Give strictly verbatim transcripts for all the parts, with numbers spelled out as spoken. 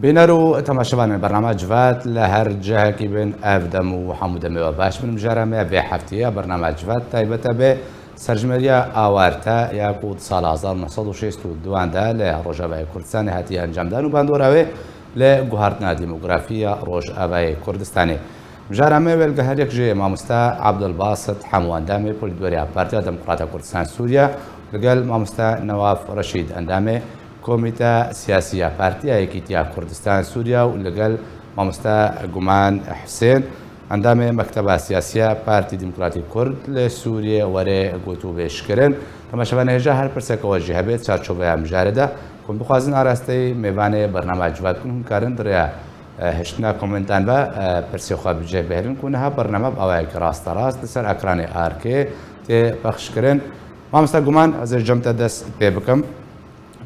Bîner û temaşevanên bernama Civat li her cihekî bin, ev dem û hemû demê we baş bin. Mijara me vê hefteyê ya bernama Civat taybet e bi serjimêriya awarte ya ku di sala hezar neh sed û şêst û duan de li Rojavayê Kurdistanê hatiye encamdan û bandora wê li guhartina demografî ya Rojavayê Kurdistanê. Mijara me wêlgeheriyek ji mamoste Abdulbasit Hemo, endamê polîtbûroya Partiya Demokrata Kurdistan Sûriye, li gel mamoste Newaf Reşîd, endamê Komîte Siyasî ya Partiya Yekîtiya Kurdistan Sûriye û li gel mamoste Guman Husên, endamê Mekteba Siyasî ya Partî Demokratîk Kurd li Sûriyê were gotûbêj kirin. Temaşevanê hêja her pirseke we jî hebe çarçoveya mijarê de, ku em dixwazin arasteyî mêvanê bernama Civat bin, hûn karin di rêya, e, hiştina komentan ve, e, pirsê xwe bi cih bihêlin ku niha bername bi awayekî rasterast li ser ekranê arkê tê pexş kirin. Mamoste Guman, ez ê cem te dest pê bikim.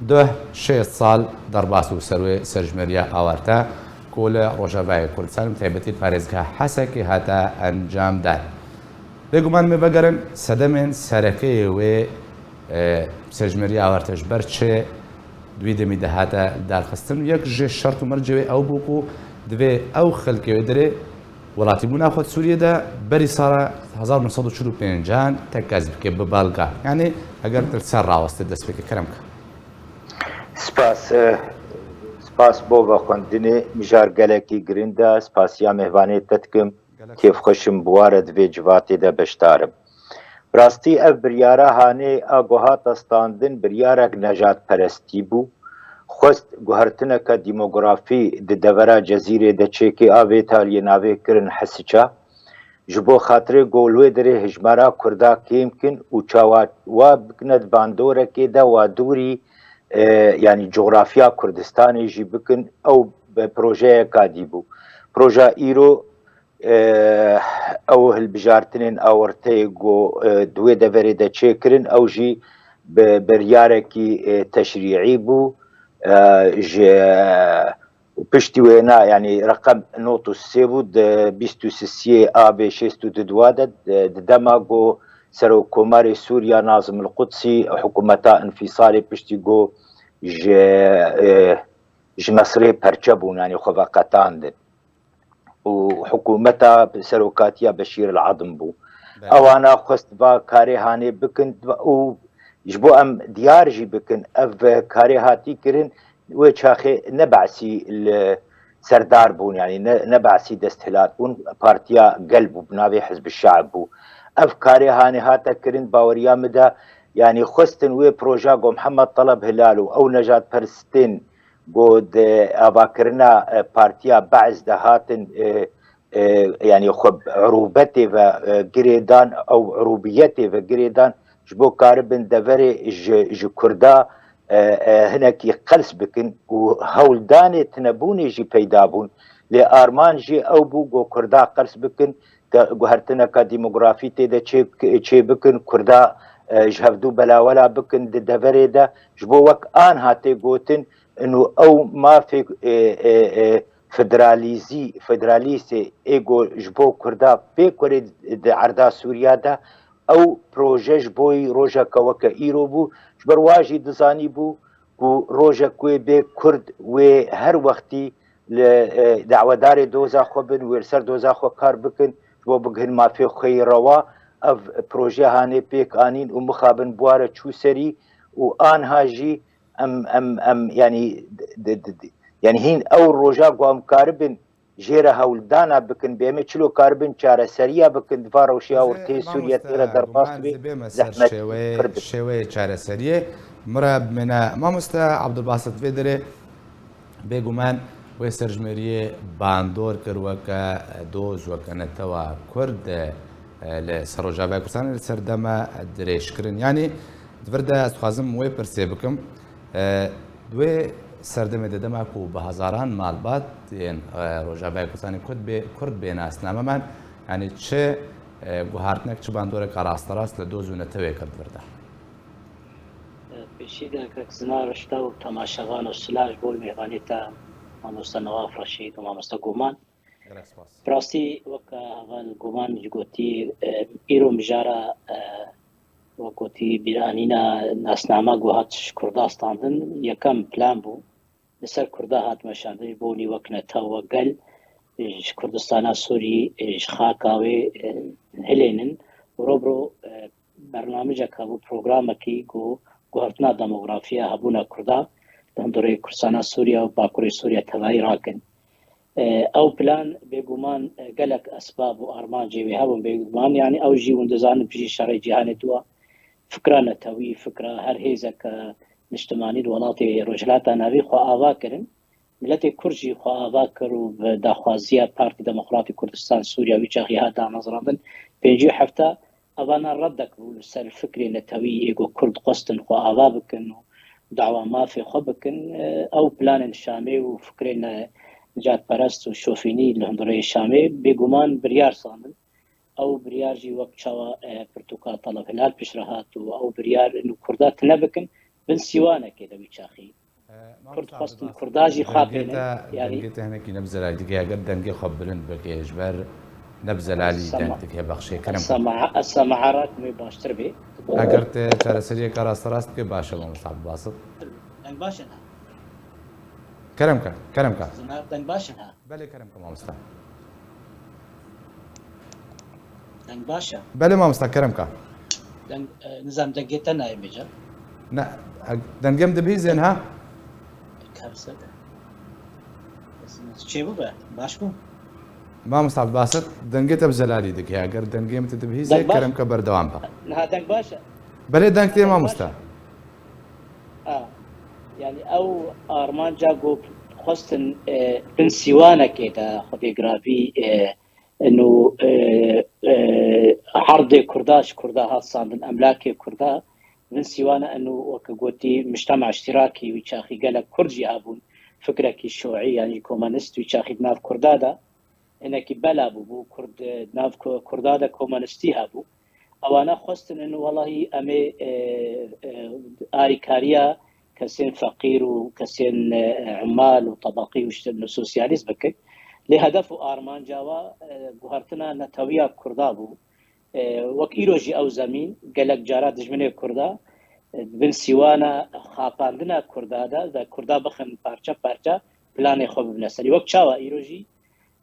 Duh şêst sal derbas bû ser wê serjimêriya awarte ku li Rojavayê Kurdistanê, bi taybetî parêzgeha Hesekê hate encamdan. Bêguman me vegerin sedemên serekeyê wê, e, serjimêriya awarte ji ber çi di wî demî de hate darxistin û yek ji şert û mercê wê ew bû ku divê ew xelkê wê dirê welatîbûna xwe di Sûriyê de berî sala hezar neh sed û çil û pêncan tekez bike bi belge. Yanî eger tu li ser rawestê dest pê ke, kerem ke. Spas, eh, spas bo vexwendinê, mijar gelekî girind e, spasiya mêvanê te dikim, kêfxweş im bi we re di vê civatê de beşdar im. Bi rastî ev biryara hanê a ku hate standin biryarek nejadperestî bû. Xwest guhertineke demografî di devera Cezîrê de çêkê, a vê taliyê navê kirin Hesiça. Ji bo xatirê ku li wê derê hijmara Kurda kêm kin û çawa wa bikine di bandorekê de wa dûrî, e, yanî cografya Kurdistanê jî bikin, ew bi projeyeka dî bû. Proja îro, e, ew hilbijartinên awirteyê ku, e, di wê deverê de çêkirin, ew jî bi biryarekî, e, teşrîî bû. E, ji, û piştî wêna, yanî reqem nod û sê bû, di bîst û sisiyê abê şêst û du de, di, di dema ku Serokkomarê Sûriya Nazim El Qudsî hikûmeta înfîsalê piştî ku ji, e, ji Mesirê perçe bûn, yanî xwe veqetandin. Û hikûmeta serokatiya Beşîr El Adm bû. Belê. Ewana xwest va karê hanê bikin û ji bo em diyar jî bikin, ev karê hatî kirin, wê çaxê ne behsî li serdar bûn, yanî ne, ne behsî desthilat bûn, partiya gel bû, bi navê Hizb Şe'b bû. Ev karê hanê hate kirin, baweriya min de, yanî xwestin wê proja ku Mihemed Teleb Hilal û ew nejadperistên ku di avakirina, e, partiya Be'is de hatin, e, e, yanî xwe bi urûbetê ve, e, girêdan, ew urûbiyetê ve girêdan, ji bo karibin deverê ji, ji Kurda, e, e, hinekî qels bikin û hewldanê tinebûnê jî peyda bûn. Lê armanc jî ew bû ku Kurda qels bikin, ke guhertineka demografî tê de çê, çê bikin, Kurda, e, ji hevdû belawela bikin di deverê de, ji bo wek anha tê gotin, û ew mafê, e, e, e, federalîzî, federalîstê ê ku ji bo Kurda pê kurê di erda Sûriya de, ew proje ji bo wî rojeke weke îro bû. Ji ber wa jî dizanî bû ku rojek wê bê Kurd wê her wextî li, e, dawedarê doza xwe bin, wê li ser doza xwe kar bikin, ji bo bigihin mafê xwe yê rewa. Ev proje hanê pêk anîn û mixabin bi wa re çû serî û anha jî em, em, em, yanî, di, di, di, yanî hîn ew roja ku em karibin jê re hewldana bikin, bê em ê çilo karibin çareseriya bikin, di va rewşeya ortê Sûriye tê re derbas bê, zehmet pir bin. Şêweyê çareseriyê min re bimêne. Mamoste Abdulbasit, vê derê bêguman wê serjimêriyê bandor kir weke doz, weke netewa Kurd, e, li ser Rojavayê Kurdistanê li ser deme dirêjkirin. Yanî, di vir de ez dixwazim wê pirsê bikim. E, di wê serdemê de, dema ku bi hezaran malbat yên, e, Rojavayê Kurdistanê Kurd bê, Kurd bê nasname man, yanî çi, e, guhartinek, çi bandoreka rasterast li doz û netewê kir di vir de? Pêşî de kek Zinar Rişta û temaşevan û silav ji bo mêvanê te, mamoste Newaf Reşîd û mamoste Guman. Gelek spas. Bi rastî wek heval Guman jî gotî, e, îro mijara, e, wek gotî bîranîna nasnama ku hat ji Kurda standin, yekem plan bû. li ser Kurda hat meşandin, ji bo wî wek netew, wek gel, e, ji Kurdistana Sûrî, e, ji xaka wê, e, hilênin û ro bi ro, e, bernamijek hebû, programekî ku guhertina demografiya hebûna Kurda li hundirê Kurdistana Sûriye û Bakurê Sûriye tevayî rakin. E, ew plan bêguman, e, gelek esbab û armancê wê hebûn bêguman, yanî ew jî hûn dizanin piştî şerê cîhanê dûa fikra netewî, fikra her hêzeke niştimanî li welatê Rojhilata Navî xwe ava kirin. Miletê Kurd jî xwe ava kir û bi daxwaziya Partî Demokratî Kurdistan Sûriya wî çaxî hat damezrandin. Pêncî û heft evana reddek bû li ser fikrê netewî yê ku Kurd xwestin xwe ava bikin û dawa mafê xwe bikin. Ew planên Şamê û fikrên nicatperest û şofînî li hundirê Şamê bêguman biryar sandin. Ew biryar jî wek çawa, e, pirtûka Taleb Hilal piştre hat û ew biryar û Kurda tune bikin bin sîwanekê de wî çaxî. Kurd xwestin Kurda jî xapênin. Yanî dengê te hinekî ne bi zelalî dike, eger dengê xwe bilind bike, ji ber ne bi zelalî deng dike, bexşê kerem. Esa meha rak wê baştir bê. Eger te çareseriyeke rasterast bike, baş e, mamosta Abdulbasit. Deng baş e niha? Kerem ke, kerem ke. Deng baş e niha? Belê kerem ke mamosta. Deng baş e? Belê mamosta, kerem ke. Deng, e, nizam dengê te nayê mêca. Ne, e, dengê min dibihîzên ha? Çê bû be, baş bû. Mamosta Abdulbasit, dengê te bi zelalî dike. Eger dengê min te dibihîzê, kerem ke berdewam be. Niha deng baş e? Belê deng tê mamosta. A, yanî ew armanca ku xwestin, e, bin sîwanekê de Xwedê giravî, e, ino, e, e, erdê Kurda ji Kurda hat sandin, emlakê Kurda, bin sîwana ino weke gotî mujtema îştîrakî wî çaxî gelek Kurd jî hebûn, fikrekî şûî, yanî komunîst wî çaxî di nav Kurda de. Hinekî bela bûbû, Kurd, nav Ku-, Kurda de komunîstî hebû. Ewana xwestin in, welahî em ê, e, e, alîkariya kesên feqîr û kesên, e, umal û tebeqî û ştin sosyalîst bikin. Lê hedef û armanca wa, e, guhertina netewiya Kurda bû. E, wek îro jî ew zemîn gelek cara dijminê Kurda, e, di bin sîwana xapandina Kurda de, de Kurda bixin parçe parçe, planê xwe bibine serî. Wek çawa îro jî,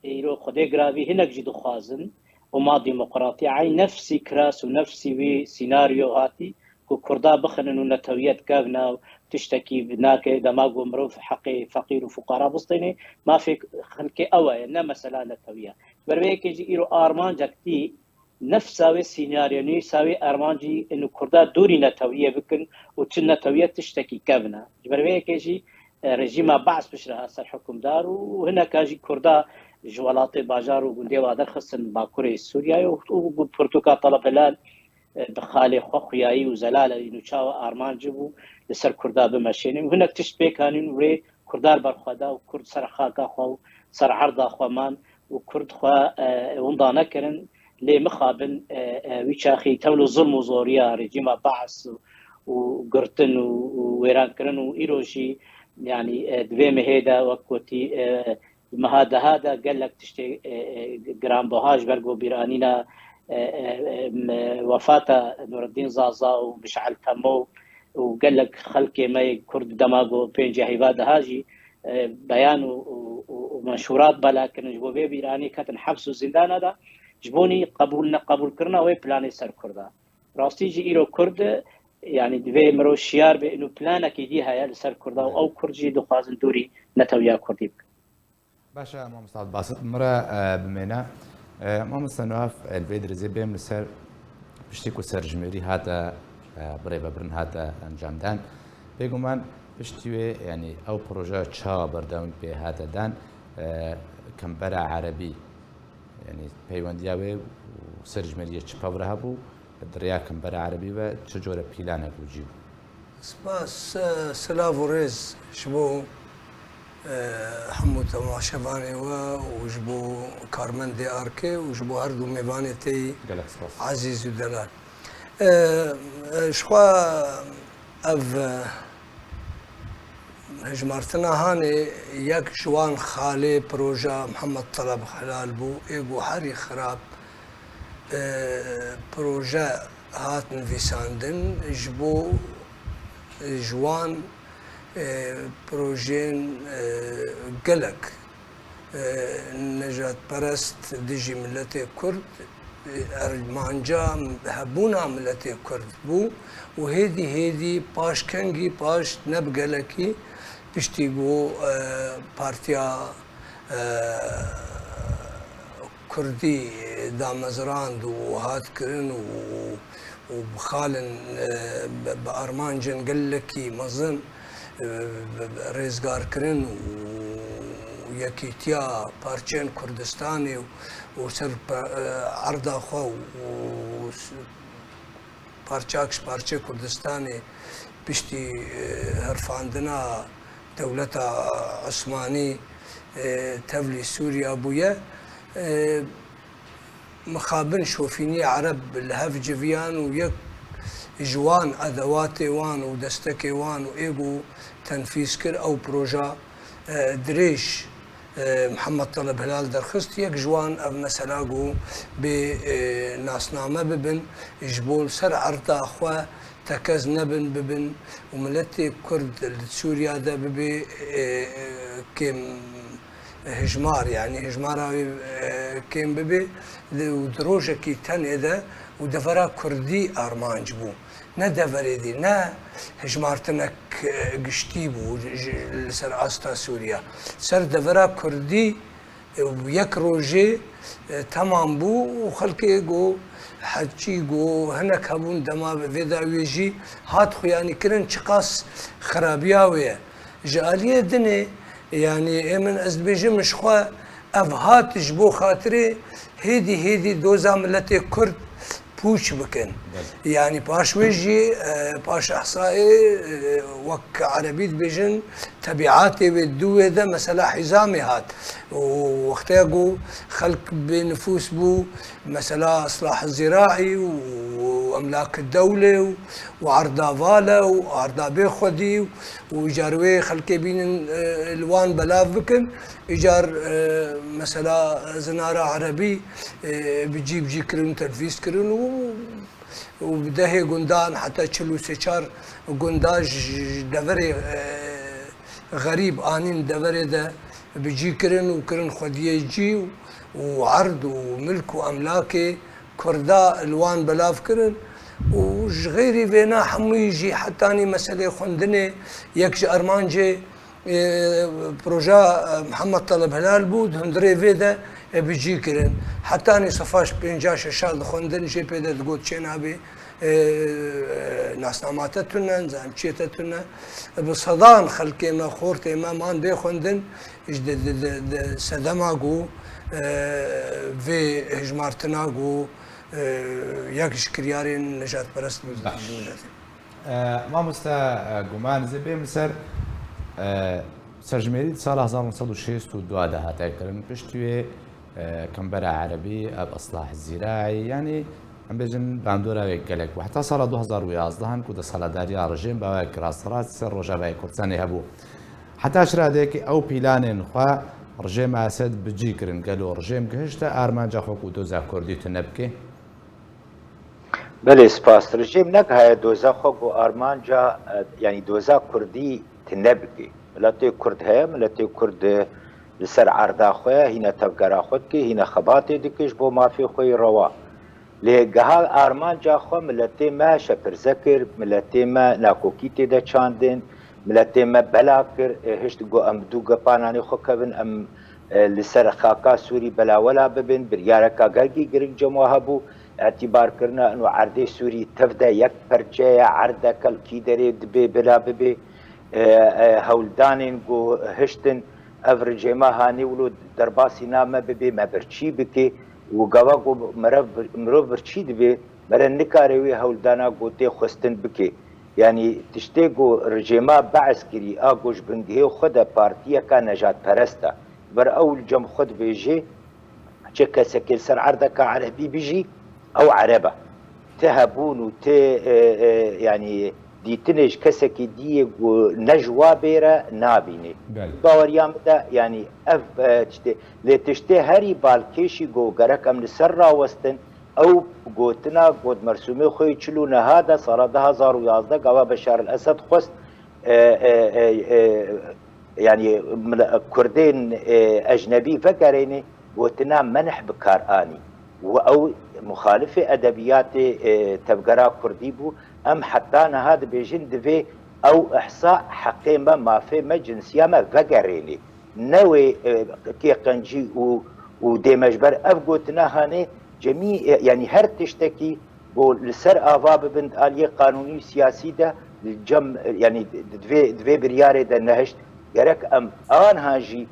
îro Xwedê giravî hinek jî dixwazin, û ma demokratî eyn nefsî kiras û nefsî wî sînaryo hatî, ku Kurda bixinin û netewiyet kevna û tiştekî nake, dema ku mirov heqê feqîr û fuqara bistêne, mafê xelkê ew e, ne mesela netewiya. Ji ber vê yekê jî îro armancek tî, nefsa wê sînaryo, nivîsa wê armancî inu Kurda dûrî netewiyê bikin û çi netewiye tiştekî kevn e. Ji ber vê yekê jî, e, rejîma Be's piştre hat ser hikûmdar û hineka jî Kurda ji welatê bajar û gundê wa derxistin Bakurê Sûriyeyê û, û pirtûka Taleb Hilal, e, bi xalê xwe xuyayî û zelal e, inu çawa armanc bû li ser Kurda bimeşênin û hinek tişt pêk anîn û rê Kurda li ber xwe da û Kurd ser xaka xwe û ser erda xwe man û Kurd xwe, e, winda nekirin. Lê mixabin, e, e, wî çaxî tewlo zilm û zoriya rejîma Be's û, û girtin û, û wêrankirin û îro jî, yanî, e, di vê mehê de wek gotî, e, meha deha de gelek tiştê, e, e, giranbuha ji ber ku bîranîna, e, e, e, me-, wefata Nureddîn Zaza û Mişel Temo û gelek xelkê me yê Kurd dema ku pêncî heyva deha jî, e, beyan û, û, û, û menşûrat bela kirin, ji bo vê bîranî ketin heps û zîndana de, ji bo nî qebûl neqebûlkirina wê planê ser Kurda. Rastî jî îro Kurd, yanî divê mirov şiyar be, ino planekî dî heye li ser Kurda û ew Kurd jî dixwazin dûrî netewiya Kurdî bikin. Baş e, mamosta Basit, min re, e, bimêne. E, mamosta Nuhaf, e, li vê dirêzê bêm li ser piştî ku serjimêrî hate, e, birêvebirin hate encamdan. Bêguman piştî wê, yanî ew proje çawa berdewamî pê hate dan, e, Kembera Erebî, yanî peywendiya wê û serjimêriyê çi pev re hebû, di rêya Kembera Erebî ve çi cure pîlanek û cî bû? Spas, e, silav û rêz ji bo, e, hemû temaşevanê we û ji bo karmendê Arkê û ji bo her du mêvanê te yî Gelek spas. Ezîz û delal. E, e, ji xwe ev, e, hejmartina hanê yek ji wan xalê proja Mihemed Teleb Hilal bû, ê ku herî xirab, e, proje hat nivîsandin ji bo, e, ji wan, E, projeyên, e, gelek, e, nejadperest dijî miletê Kurd, e, armanca hebûna miletê Kurd bû û hêdî hêdî paş kengî, paş ne bi gelekî, piştî ku, e, Partiya, e, Kurdî damezrand û hat kirin û, û bi xalin, e, bi, bi armancên gelekî mezin, e, bi, bi rêzgarkirin û yekîtiya parçeyên Kurdistanê û, û ser pe-, e, erda xwe û s-, parçak ji parçeyê Kurdistanê piştî, e, herfandina dewleta Osmanî, e, tevlî Sûriya bûye. E, mixabin şofîniyê Ereb li hev civiyan û yek ji wan edewatê wan û destekê wan û ê ku tenfîz kir ew proja, e, dirêj, e, Mihemed Teleb Hilal derxist. Yek ji wan ev mesela ku bê, e, nasname bibin, ji bo li ser erda xwe tekez nebin, bibin û miletê Kurd li Sûriya de bibê, e, e, kêm hijmar, yanî hijmara wê, e, kêm bibe, di, û di rojekî tenê de û devera Kurdî armanc bû. Ne deverê dî, ne hijmartinek, e, giştî bû ji, li ser asta Sûriya. Ser devera Kurdî, e, yek rojê, e, temam bû û xelkê got, heçî got, hinek hebûn dema vê de wê jî hat xuyanîkirin, çiqas xirabiya wê ye. Ji aliyê dinê, yanî ê min ez dibêjim ji xwe, ev hat ji bo xatirê hêdî hêdî doza miletê Kurd pûç bikin. Belê. Yanî paş wê jî, e, paş ehsayê, e, wek erebî dibêjin, tebîatê wê di wê de mesela hîzamê hat. Û wextê ku xelk bê nifûs bû, mesela Islah Zîraî û emlak dewlê û, û arda vala û arda bê xwedî û, û îcar wê xelkê bînin, e, li wan belav bikin. Îcar, e, mesela zinara erebî, e, bi cî bi cî kirin, tenfîz kirin û, û bi dehê gundan heta çil û sê çar gunda ji, ji deverê, e, xerîb anîn deverê de bi cî kirin û kirin xwediyê cî û, û erd û milk û emlakê Kurda li wan belav kirin û ji xeyrî vêna hemûyî jî hetanî meselê xwendinê yek ji armancê, e, proja, e, Mihemed Teleb Hilal bû, di hundirê vê de, e, bi cî kirin. Hetanî sefa ji pênca şeşa dixwendin, jê pê de digot çênabê, e, nasnama te tune, nizam çiyê te tune. Bi sedan xelkê me, xortê me man bê xwendin, ji di, di, di, di sedema ku, e, vê hijmartina ku, e, yek ji kiryarên nejadperest bû. Baş. Ji miletê. E, mamoste, e, Guman, ez ê bêm li ser, e, serjimêrî di sala hezar neh sed û şêst û du de hate kirin. Piştî wê, e, Kembera Erebî, ev Islah Zîraî, yanî em bêjin bandora wê gelek bû. Heta sala du hezar û yazdeh ku desthilatdariya rejîm bi awayek rast rast ser Rojavayê Kurdistanê hebû. Heta ji radeyekî ew pîlanên xwe rejêma Esed bi cî kirin. Gelo rejêm gihişte armanca xwe ku doza Kurdî tune bike? Belê, spas. Rejîm negihaye doza xwe ku armanca, e, yanî doza Kurdî tune bike. Miletê Kurd heye, miletê Kurd, e, li ser erda xwe ye, hîna tevgera xwe dike, hîna xebatê dike ji bo mafê xwe yê rewa. Lê giha armanca xwe miletê me şepirze kir, miletê me nakokî tê de çandin, miletê me bela kir, e, hişt got em bi dû gepa nanê xwe kevin, em, e, li ser xaka Sûrî belawela bibin, biryareka gelkî giring cem we hebû, îtîbarkirina ino erdê Sûrî tev de yek perçe ye, erdeke li kî derê dibê bila bibê, e, e, hewldanên ku hiştin ev rejêma hanê wilo derbasî name bibê, me birçî bike û gava ku mirov, mirov birçî dibe, mere nikare wê hewldana ku tê xwestin bike. Yanî tiştê ku rejêma Be'es kirî, a ku ji bingehê xwe de partiyeka nejadperest e. Ber ew li cem xwe dibêje, çi kesekê li ser erdeka erebî bijî, ew ereb e. Ti hebûn û ti, e, e, yanî dîtinê ji kesekî diyê ku ne ji wa bêre nabînê. Belê. Baweriya min de, yanî ev, e, tiştê, lê tiştê herî balkêşî ku gerek em li ser rawestin, ew gotina got mersûmê xwe yê çil û neha de sala du hezar û yazdeh gava Beşar el Esed xwest e, e, e, e, yanî mil- Kurdên e, ecnebî vegerêne, gotina menih bi kar anî. Û ew muxalifê edebiyatê e, tevgera kurdî bû. Em heta niha dibêjin divê ew ihsa heqê me, mafê me, cinsiya me vegerêne. Ne wê e, kê qencî û û dê me ji ber ev gotina hanê cemî e, yanî her tiştekî ku li ser ava bibin di aliyê qanûnî û siyasî de, li cem, yanî divê, divê biryarê de nehişt. Gerek em anha jî,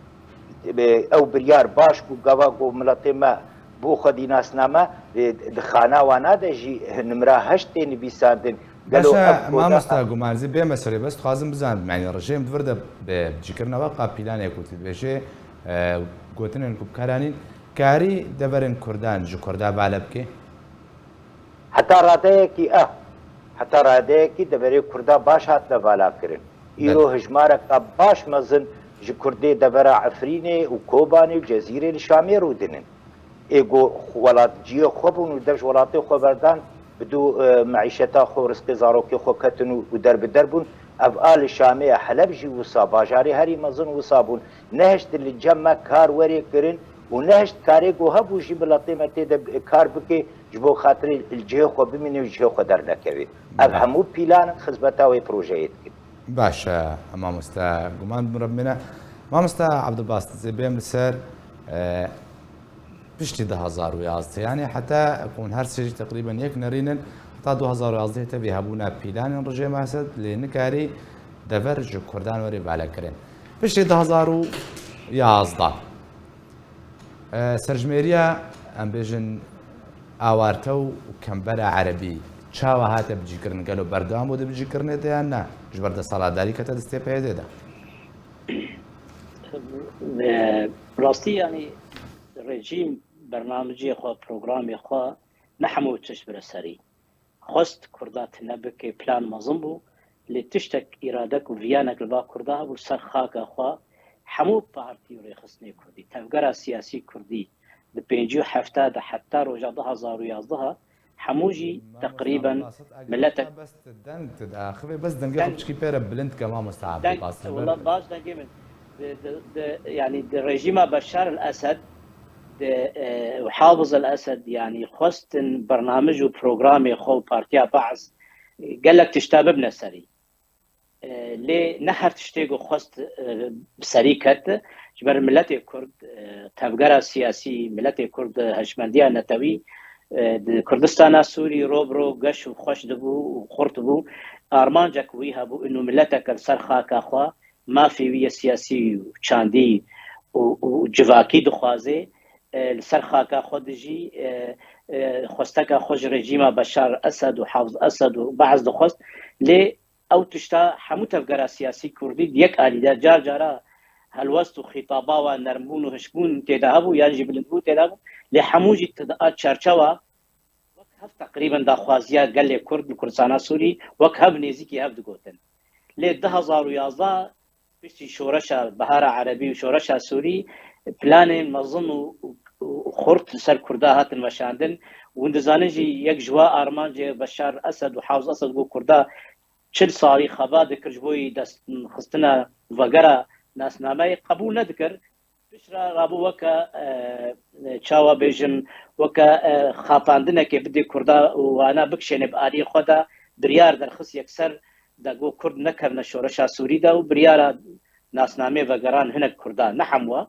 e, ew biryar baş bû, gava ku miletê me bû xwedî nasname, e, di xana wana de jî nimra heşt tê nivîsandin. Gelo Baş e, ev koda mamosta Guman, zî bême serê, bes dixwazim bizanim, yanî rejîm di vir de bi cîkirina we qa pîlanek û tu dibêjê, e, gotinên ku bi kar anîn, karî deverên kurdan ji kurda vala bike? Heta radeyekî e. Heta radeyekî deverê kurda baş hatine vala kirin. Îro Belê. hijmareka baş mezin ji kurdê devera Efrînê û Kobanê û Cezîrê li Şamê rûdinin. Ê ku welat cihê xwe bûn û dev ji welatê xwe berdan, bi dû e, meîşeta xwe û rizqê zarokê xwe ketin û, û derbider bûn. Ev a li Şamê ye, Heleb jî wisa, bajarê herî mezin wisa bûn. Nehiştin li cem me kar werê kirin û nehişt karê ku hebû jî miletê me tê de kar bike, ji bo xatirê li cihê xwe bimîne û ji cihê xwe dernekeve. Ev Belê. hemû pîlan in, xizmeta wê projeyê dikin. Baş e, mamoste Guman, bi min re bimîne. Mamoste Abdulbasit, zê bêm li ser, e, piştî du hazar û yazdeh, yanî heta ku hûn her sê jî teqrîben yek nerînin, heta du hazar û yazdeh tevî hebûna pîlanên rejîma Esed, lê nikarî dever ji kurdan were valekirin. Piştî du hazar û yazdeh, e, serjimêriya, em bêjin, awarte û kembera erebî çawa hate bicîkirin? Gelo berdewam bû di bicîkirinê de yan na? Ji ber desthilatdarî kete destê P Y D'ê de? Bi rastî, yanî, rejîm bernamecê xwe, programê xwe ne hemû tişt bire serî. Xwest kurda tune bike, plan mezin bû, lê tiştek, îradek û viyanek li ba kurda hebû, li ser xaka xwe hemû partî û rêxistinê kurdî, tevgera siyasî kurdî di pêncî û hefta de heta roja du hazar û yazdeh hemû jî teqrîben miletek bes deng tu diaxivê, bes dengê xwe Deng. piçkî pê re bilind ke, mamosta Deng, Abdulbasit. wela baş dengê min. Di, di, di, yanî di rejîma Beşar el Esed, di, e, Hafiz el Esed, yanî xwestin bernamij û programê xwe û partiya Baas, e, gelek tişta bibine serî. E, lê ne her tiştê ku xwest, e, bi serî ket. Ji ber miletê Kurd, e, tevgera siyasî, miletê Kurd, e, hişmendiya netewî, e, di Kurdistana Sûrî ro bi ro geş û xweş dibû û xurt bû. Armancek wî hebû, inu mileteke li ser xaka xwe, mafê wî yê siyasî û çandî û, û civakî dixwaze, e, li ser xaka xwe dijî, e, e, xwesteka xwe ji rejîma Beşar Esed û Hafiz Esed û Baas dixwest. Lê ew tişta hemû tevgera siyasî kurdî di yek alî de car cara helwest û xîtaba wan, nermbûn û hişkbûn tê de hebû, yan jî bilindbûn tê de hebû, lê hemû jî di a çarçewa wek hev teqrîben daxwaziya gelê Kurd li Kurdistana Sûrî wek hev nêzîkî hev digotin. Lê du hazar û yazdeh piştî şoreşa Bihara Erebî û şoreşa Sûrî planên mezin û, û, û xurt li ser Kurda hatin weşandin. Hûn dizanin jî yek ji wa armancê Beşar Esed û Hafiz Esed ku Kurda çil salî xebat dikir ji bo yî destxistina vegera nasnameyê qebûl nedikir. Piştre rabû weke, e, çawa bêjin, weke, e, xapandinekê bidê Kurda û wana bikişêne bi aliyê xwe de biryar derxist yekser de got Kurd nekevne şoreşa Sûrî de û biryara nasnameyê vegeran hinek Kurda, ne hemû.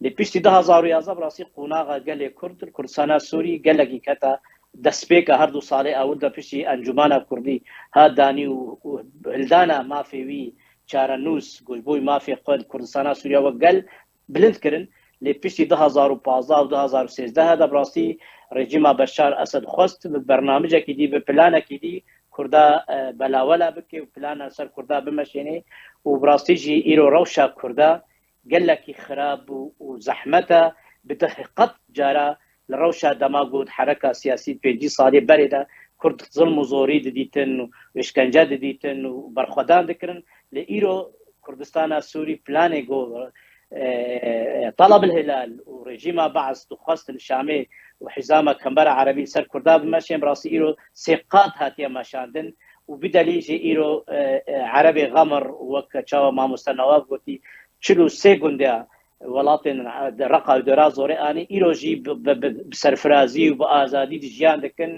Lê piştî du hazar û yazdeh bi rastî qonaxa gelê Kurd li Kurdistana Sûrî gelekî kete destpêka her du salê ewil de piştî Encûmana Kurdî hat danî û, û hildana mafê wî çarenûs, ku ji bo mafê xwe li Kurdistana Sûriya wek gel bilind kirin. Lê piştî du hazar û pazdeh û du hazar û sêzdeh de bi rastî rejîma Beşar Esed xwest bi bernamicekî dî, bi planekî dî Kurda, e, belawela bike û plana ser Kurda bimeşêne û bi rastî jî îro rewşa Kurda gelekî xirab û, û zehmet e. Bi deqîqet cara li rewşa dema got hereka siyasî pêncî salê berê de Kurd zilm û zorî didîtin û îşkence didîtin û berxwedan dikirin. Lê îro Kurdistana Sûrî planê got, e, Talab el Hilal û rejîma Baas dixwestin Şamê û hizama kembera Erebî li ser Kurda bimeşên, bi rastî îro sê qat hatiye meşandin û bidelî jî îro, e, e, Erebê Xemir, wek çawa mamoste Nawaf gotî, çil û sê gundeya welatên, e, Reqa û Dêra Zorê anî, îro jî bi, bi, bi, bi serfirazî û bi azadî di jiyan dikin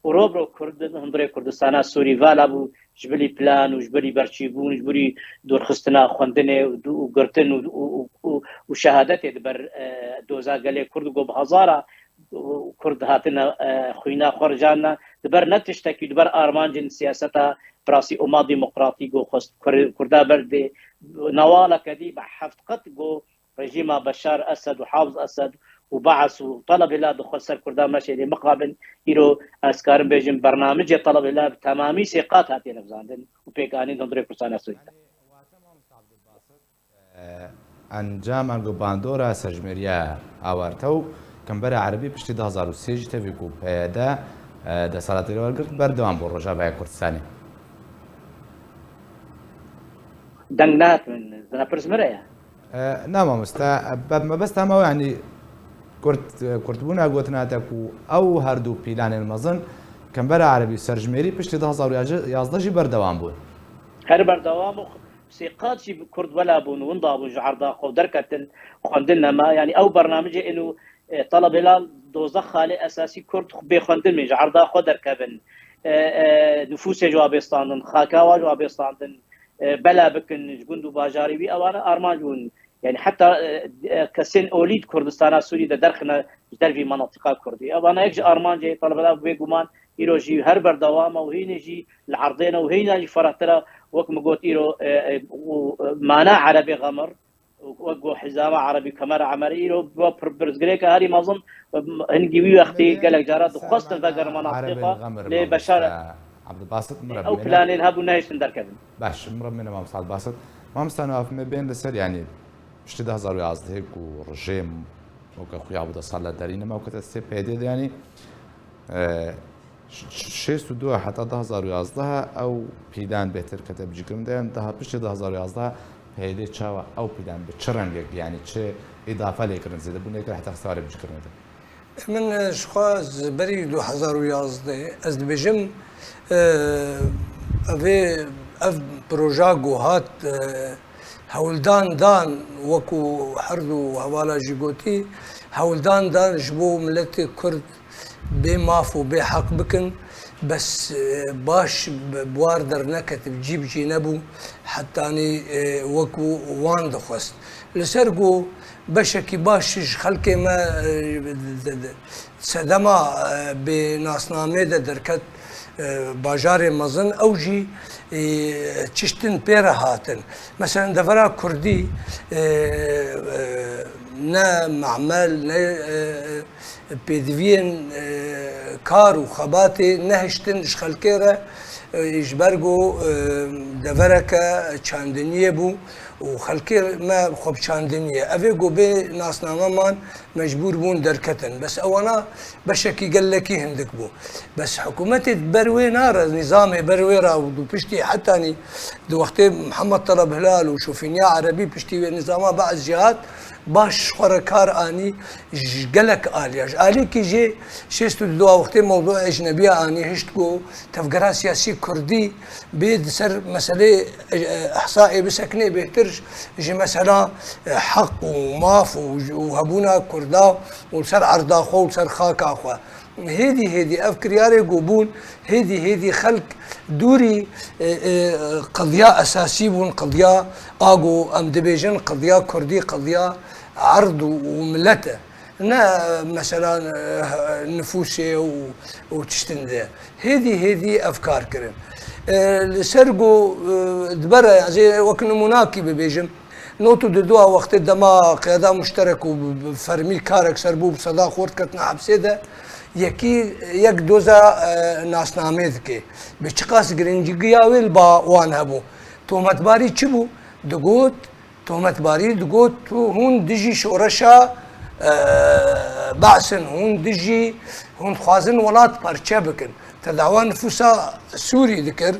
û rov bi rov Kurd, hundirê Kurdistana Sûrî vala bû ji bilî plan û ji bilî berçîbûn, ji bilî dûrxistina xwendinê û du-, û girtin û, û, û, û, û şehadetê di ber, e, doza gelê Kurd û ku bi hezara Kurd hatine, e, xwîna xwe rijanine, di ber ne tiştekî, di ber armancên siyaseta bi rastî ûma demokratîk û xwest Kur-, Kurda berdê newaleke dî bi heft qet ku rejîma Beşar Esed û Hafiz Esed û Baas û Taleb Hilal dixwest ser Kurda meşê lê mixabin, îro ez karim bêjim bernamicê Taleb Hilal bi temamî sê qat hatiye nivzandin û pêkanîn hundirê Kurdistana Sûrî de. Encam ango bandora serjimêriya awarte û Kembera Erebî piştî du hazar û sê jî tevî ku P Y D, e, desthilatê li wergirt berdewam bû Rojavaya Kurdistanê. Deng nehat min, zina pirs min re ye? E, na mamoste, e, be-, mebesta me, yanî kurt, e, kurtbûna gotina te ku ew her du pîlanên mezin Kembera Erebî serjimêrî piştî du hazar û yazdeh jî berdewam bûn. Her berdewam û sê qat jî Kurd wela bûn, winda bûn ji erda xwe derketin, xwendin nema. Yanî ew bernamicê êno, e, Taleb Hilal dozdeh xalê esasî Kurd bê xwendin bên, ji erda xwe derkevin. E, e, nifûsê ji wa bê standin, xaka wa ji wa bê standin, e, bela bikin, ji gund û bajarê wî ewana armanc bûn. Yanî heta, e, e, kesên olî di Kurdistana Sûrî de derxine ji dervî menatiqa Kurdî. Evana yek ji armancê Taleb Hilal bêguman îro jî her berdewam e û hînê jî li erdê ne û hîna jî ferehtir e, wek min got îro, e, e, û, e, mana Erebê Xemir, û wek got hizama Erebî, Kemera Erebî îro bi pir-, pirsgirêke herî mezin, e, hingî wî wextî gelek cara dixwestin vegerin menatiqê xwe, lê Beşar Abdulbasit, min re ew bimêne. Planên hebû nehiştin derkevin. Baş, min re bimêne mamoste Abdulbasit. Mamoste Nawaf, me bên li ser, yanî, piştî du hazar û yazdehê ku rejîm weke xuya bû desthilat derî nema, kete destê P Y D de, yanî, e, ş-, ş-, şêst û du heta du hazar û yazdeh ew pîlan bêhtir kete bicîkirin de, yanî daha piştî du hazar û yazdeh P Y D çawa ew pîlan bi çi rengek, yanî çi îdafe lê kirin, zêde bûn lê kir heta xistê warê bicîkirinê de? Min, e, ji xwe ji berî du hezar û yazdeh, ez dibêjim, e, evê, ev proja ku hat, e, hewldan dan, wekû her du hevala jî gotî, hewldan dan ji bo miletê Kurd bê maf û bê heq bikin, bes, e, baş bi, bi war derneket, bi cî bi cî nebû, hetanî, e, wekû wan dixwest. Li ser ku beşekî baş ji xelkê me, e, di, di, di sedema, e, bê nasnamê de derket, e, bajarê mezin, ew jî, e, çiştin pê re hatin. Meselen, devera Kurdî, e, e, ne memel, ne, e, pêdiviyên, e, kar û xebatê nehiştin ji xelkê re, e, ji ber ku, e, devereke çandiniyê bû û xelkê me xwe bi çandiniyê. Ev ê ku bê nasname man, mecbûr bûn derketin. Bes ewana beşekî gelekî hindik bû. Bes hikûmetê ber wê nare, nîzamê ber wê ra û du piştî hetanî di wextê Mihemed Teleb Hilal û Şofîniya Erebî piştî wê nîzama Be'es jî hat, baş ji xwe re kar anî ji gelek aliya. Ji aliyekî jê şêst û du wextê mewdû ecnebiya anî hişt ku tevgera siyasî kurdî bê di ser meselê, e, e, ihsaê bisekine bêhtir ji mesela, e, heq û maf û, û hebûna kurda û li ser erda xwe û li ser xaka xwe. Hêdî hêdî ev kiryarê ku bûn, hêdî hêdî xelk dûrî, e, e, qediya esasî bûn, qediya a ku em dibêjin qediya kurdî, qediya erd û, û milet e. Ne mesela, e, nifûsê û, û tiştin de. Hêdî hêdî ev kar kirin. E, li ser ku, e, dibere, ez ê wek nimûnakî bibêjim, Not û di dua wextê dema qeyda muşterek û bi, bi fermî karek ser bû, bi seda xort ketine hepsê de, yekî yek doza, e, nasnamê dike. Bi çiqas giringiya wê li ba wan hebû. Tometbarî çi bû? Digot, tometbarî digot, tu hûn dijî şoreşa, e, Be'sin, hûn dijî, hûn dixwazin welat parçe bikin. Te dawa nifûsa Sûrî dikir.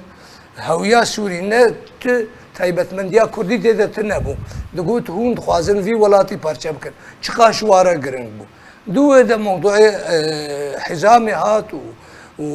Hewiya Sûrî ne ti taybetmendiya Kurdî tê de ti nebû. Digot, hûn dixwazin vî welatî parçe bikin. Çiqas ji ware giring bû. Di wê de mewduê, e, hizamê hat û, û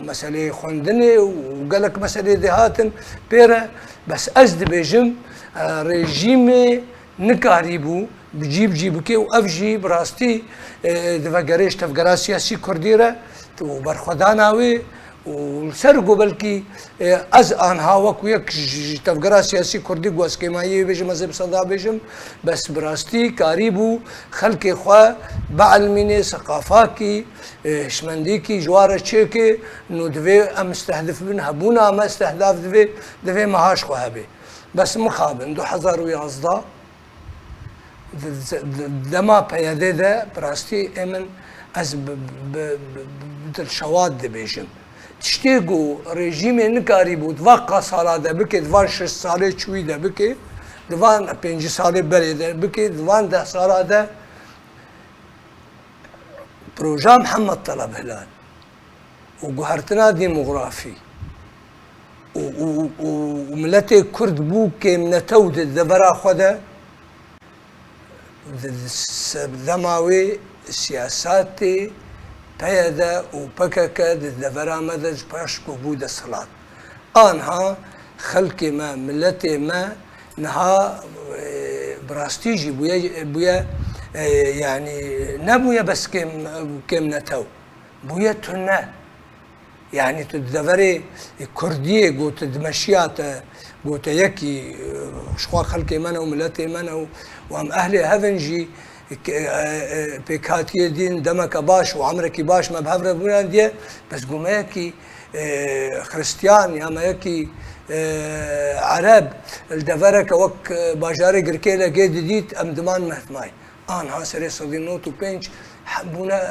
meseleyê xwendinê û gelek meseleyê dê hatin pê re. Bes ez dibêjim, e, rejîmê nikarîbû bi cî bi cî bike û ev jî bi rastî, e, di vegerê ji tevgera siyasî kurdî re û berxwedana wê û li ser ku belkî, e, ez anha wekû yek ji, ji tevgera siyasî kurdî ku ez kêmayiyê bêjim, ez ê bi seda bêjim, bes bi rastî karîbû xelkê xwe bielmînê, seqafakî, e, hişmendîkî ji wan re çêke, nû divê em mistehdif bin, hebûna me stehdaf divê, divê meha ji xwe hebe. Bes mixabin du hezar û yazdeh, di, di, di dema P Y D de, bi rastî ê min, ez bi, bi, bi, bi, bi dilşewat dibêjim. Tiştê ku rejîmê nikarîbû di van ka sala de bike, di van şeş salê çûyî de bike, di van pêncî salê berê de bike, di van deh sala de proja Mihemed Teleb Hilal û guhertina demografî û, û, û, û miletê Kurd bû kêmnetew di devera xwe de, di, di serdema wê siyasatê P Y D û P K K di devera me de ji paş ku bû desthilat. Anha xelkê me, miletê me niha, e, bi rastî jî bûye, bûye, e, yanî nebûye bes kêm, kêmnetew. Bûye tune. Yanî tu di deverê kurdiyê ku tu dimeşiya te, ku te yekî, e, ji xwe xelkê me ne û miletê me ne û, û em ehlê hev in jî, e, e, pêkhatiyê din demeke baş û emrekî baş me bi hev re bûyandiye, bes ku me yekî, e, xiristiyan ya me yekî, e, ereb li devereke wek, e, bajarê Girkêlekê didît, em diman mehfmayî. Anha serê sedî nod û pênc he-, bûne, e,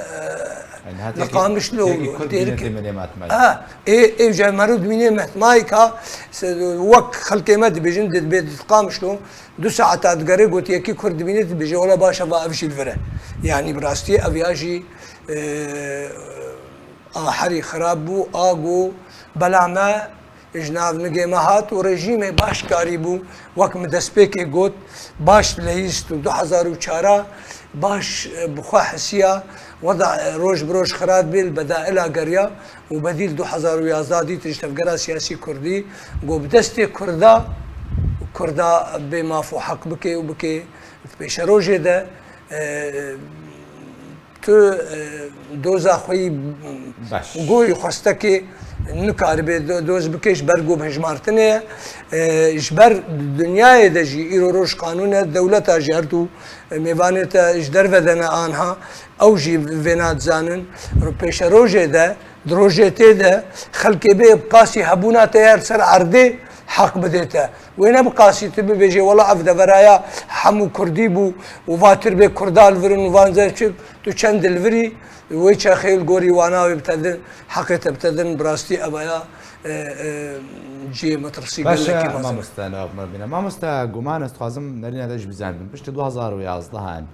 Yanî, niha li têkî, Qamişlo têkî Kurd bîne têrikê. Tê me nêmat mayî. Ha, ê, ê ji meriv dimînê mehmayî ka se-, wek xelkê me dibêjin, di, dibê di Qamişlo du saeta digere, gotî yekî Kurd dibîne, dibêje, wela baş e, va ev jî li vir e. Yanî bi rastî ev ya jî, e, a herî xirab bû, a go bela me ji nav nigê me hat û rejîmê baş karîbû, wek min destpêkê got, baş dileyîst û du hezar û çar a baş, e, bi xwe hisiya, weda, e, roj bi roj xirab bê, li bedaila geriya û bedîl du hezar û yazdeh dît ji tevgera siyasî kurdî, got bi destê kurda, kurda bê maf û heq bike û bike pêşerojê de, e, tu, e, doza xwe yî Baş. Goyî xwestekê nikaribe do-, doz bike ji ber ku bi hejmartinê ye. E, ji ber dinyayê de jî îro roj qanûn e, dewleta jî her du mêvanê te ji derve de ne anha, ew jî vêna dizanin. Pêşerojê de, di rojê tê de xelkê bê bi qasî hebûna te ya li ser erdê heq bidê te. Wê ne bi qasî tu bibêjê, wela ev deveraya hemû kurdî bû û va tirbê kurda li vir in û van zer çi, tu çend li vir î, wê çaxê li gorî wana wê bi te din, heqê te bi te din, bi rastî ev aya, e, e, cihê metirsî Baş gelekî e, mezin e. Mamoste Newaf Mebîne. Mamoste, guman ez dixwazim nerîna te jî bizanim. Piştî du hezar û yazdeh an,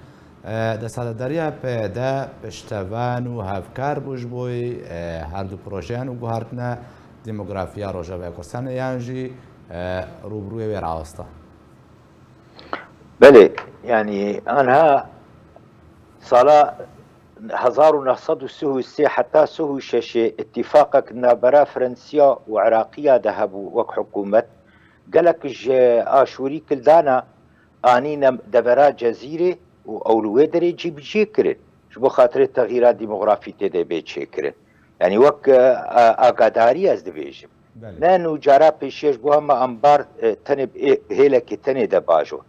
e, desthilatdariya P Y D piştevan û hevkar bû ji bo, e, her du projeyan û guhartina demografiya Rojavaya Kurdistanê yan jî, e, rûbirûyê wê rawesta? Belê, yanî anha sala hezar û neh sed û sih û sê heta sih û şeş îtîfaqek navbera Fransiya û Iraqiya de hebû wek hikûmet. Gelek ji aşûrî kildana anîne devera Cezîrê û ew li wê derê cîbicî kirin. Ji bo xatirê texîra demografî tê de bê çêkirin. Yanî wek, e, a-, agadarî ez dibêjim. Belê. Ne nû cara pêşiya ji bo hema em bar, e, tenê bi ê-, bi hêlekê tenê de bajo.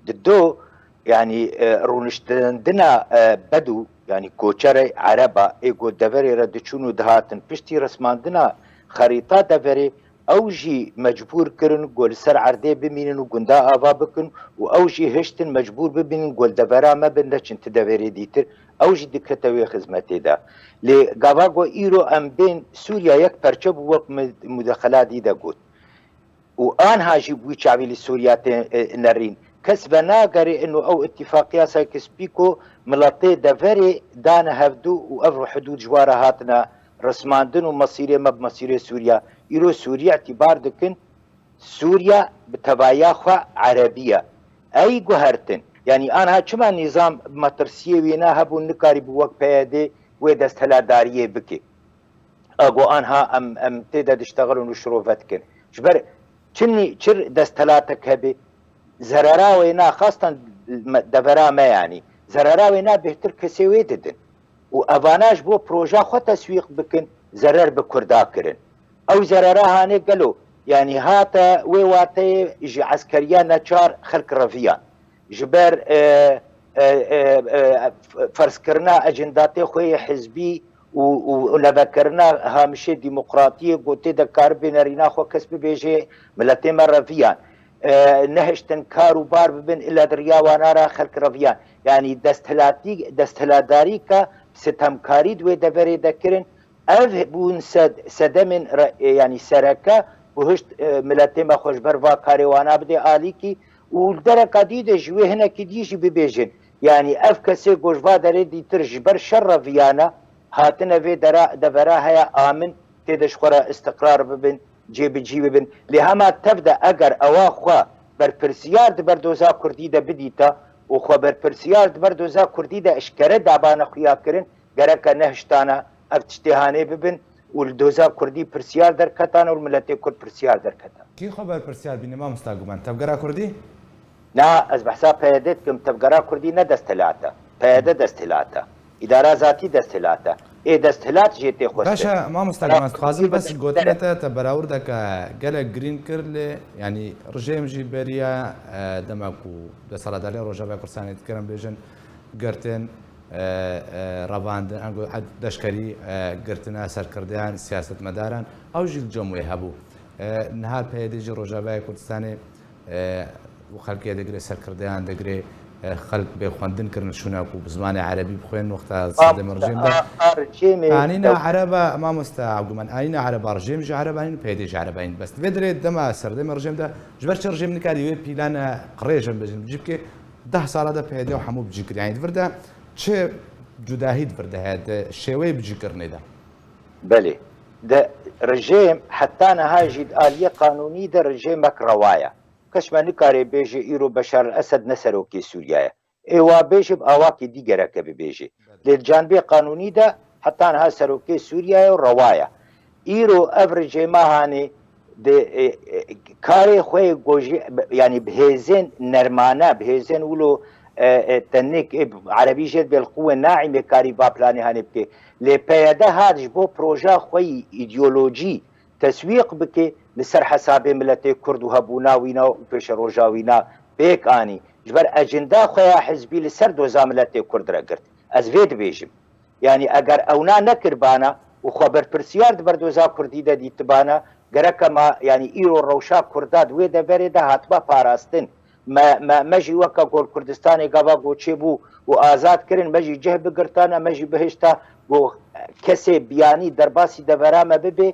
Di do, yanî, e, rûniştindina, e, bedû, yanî koçerê ereba, ê ku deverê re diçûn û dihatin, piştî rismandina xerîta deverê, ew jî mecbûr kirin ku li ser erdê bimînin û gunda ava bikin û ew jî hiştin mecbûr bimînin ku li devera me bin, neçin ti deverê dîtir, ew jî dikete wê xizmetê de. Lê gava ku îro em bên Sûriya yek perçe bû, wek me mudexela dî de got. Û anha jî bi wî çavî li Sûriya tê, e, nerîn. Kes venagere ino ew îtîfaqiya Sykes-Picot miletê deverê dane hevdu û ev hidûd ji wa re hatine rismandin û mesîrê me bi mesîrê Sûriya. Îro Sûriya îtîbar dikin, Sûriya bi tevaya xwe erebî ye. Ey guhertin. Yanî anha çima nîzam metirsiyê wî ne hebû, nikarîbû wek P Y D wê desthilatdariyê bike? Ego anha em, em tê de diştexilin û şirove dikin. Ji ber çi nî-, çi desthelatek hebe, zerera wê na xastan me, devera me yanî. Zerera wê na bêhtir kesê wê didin. Û evana ji bo proja xwe teswîq bikin, zerer bi Kurda kirin. Ew zerera hanê gelo, yanî hate wê wateyê ji eskeriya neçar xelk reviyan. Ji ber, e, e, e, e, ferzkirina ecendatê xwe yê hizbî û, û levekirina hamişê demokratiyê ku tê de karibe nerîna xwe kes bibêje, miletê me reviyan. E, nehiştin kar û bar bibin, illa di riya wana re xelk reviyan. Yanî desthilatî, desthilatdarîka sitemkarî di wê deverê de kirin. Ev bûn sed-, sedemên re-, e, yanî sereke ku hişt, e, miletê me xwe ji ber va karê wana bide alîkî û li dereka dî de ji wê hinekî dî jî bibêjin. Yanî ev kesê ku ji va derê dîtir ji ber şer re viyane, hatine vê dera, devera heye amin tê de ji xwe re istiqrar bibin, cêbicî bibin. Lê hema tev de eger ewa xwe berpirsiyar di ber doza Kurdî de bidîta û xwe berpirsiyar di ber doza Kurdî de eşkere dabane xuya kirin, gereke nehiştana ev tiştê hanê bibin û li doza Kurdî pirsiyar derketane û li miletê Kurd pirsiyar derketane. Kî xwe berpirsiyar bîne, mamosta Guman? Tevgera Kurdî? Na, ez behsa P Y D dikim, tevgera Kurdî ne desthilat e. P Y D desthilat e. Îdara zatî desthilat e. Ê desthilat jê tê xwestin. Baş e, mamosta Guman, ez dixwazim bes gotinê te, te berawrdeke gelek girîng kir lê, yanî rijêm jî beriya, e, dema ku desthilatdariya Rojavaya Kurdistanê dikirin bêjin, girtin, e, e, revandin, ango leşkerî, e, girtina serkirdeyan, siyasetmedaran, ew jî li cem wê hebû. E, niha P Y D jî Rojavayê Kurdistanê, e, û xelkê digire, serkirdeyan digire, e, xelk bê xwendin kirin şûna ku bi zimanê erebî bixwên wexta sedemê rejîm de. Anîna ereba, mamosta Guman, anîna ereba, rejîm jî ereba anîn, P Y D jî ereba anîn. Bes vê dirê dema serdemê rejîm de ji ber çi rejîm nikarî wê pîlana qirêj em bêjin, cî bike deh sala de P Y D û hemû bi cî kir. Yanî di vir de çi cudahî di vir de heye, di şêweyê bicîkirinê de? Belê. De rejîm heta niha jî di aliyê qanûnî de rejîmek rewa ye. Kes me nikare bêje îro Beşar el Esed ne serokê Sûriye ye. Ê wa bêje bi awakê dî gereke bibêje. Belê. Lê di canibê qanûnî de heta niha serokê Sûriye ye û rewa ye. Îro ev rejîma hanê di, e, e, karê xwe yê gojî, yanî bi hêzên nermane, bi hêzên wilo, e, e, tenik, e, erebî jê dibê li quwê naîmê karî va planê hanê bike. Lê P Y D hat ji bo proja xwe yî îdeolojî teswîq bike li ser hesabê miletê Kurd û hebûna wîna û pêşeroja wîna pêk anî. Ji ber ecenda xwe ya hizbî li ser doza miletê Kurd re girt. Ez vê dibêjim. Yanî eger ewna nekiribana û xwe berpirsiyar di ber doza Kurdî de dîtibana, gereke ma, yanî îro rewşa Kurda di wê deverê de hatiba parastin. Me, me, me jî weke ku li Kurdistanê gava goçê bû û azad kirin, me jî cih bigirtane, me jî bihişta ku kesê biyanî derbasî devera me bibe,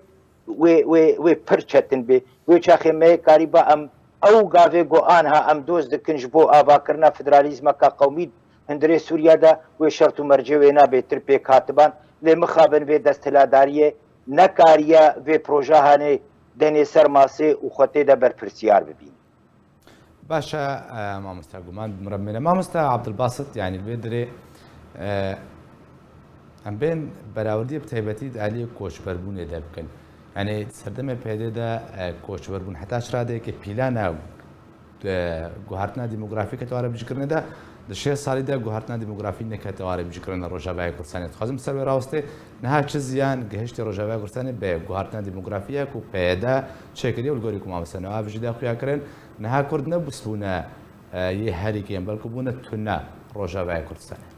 wê, wê, wê pir çetin bê. Wê çaxê me karîba em ew gavê ku anha em doz dikin ji bo avakirina federalîzmeka qewmî hundirê Sûriye de wê şert û mercê wê nabê tir pêk hatiban. Lê mixabin vê desthilatdariyê nekariye vê proja hanê denê ser masê û xwe tê de berpirsiyar bibîne. Baş e, e, mamosta Guman, bi min re bimêne. Mamosta Abdulbasit, yanî li vê dirê, e, em bên berawerdiyê bi taybetî di aliyê koçberbûnê de bikin. Yanî serdemê P Y D de, e, koçberbûn heta çi radeyekê pîlana, e, guhertina demografî kete ware bicîkirinê de, di şêst salî de guhertina demografî nekete ware bicîkirinê Rojavayê Kurdistanê. Dixwazim ser wê rawestê, niha çi ziyan gihiştê Rojavayê Kurdistanê bi guhertina demografî ye ku P Y D çêkiriye û li gorî ku mamoste Newa jî de xuya kirin, niha Kurd ne bûne, e, yê herî kêm, belku bûne tune Rojavayê Kurdistanê.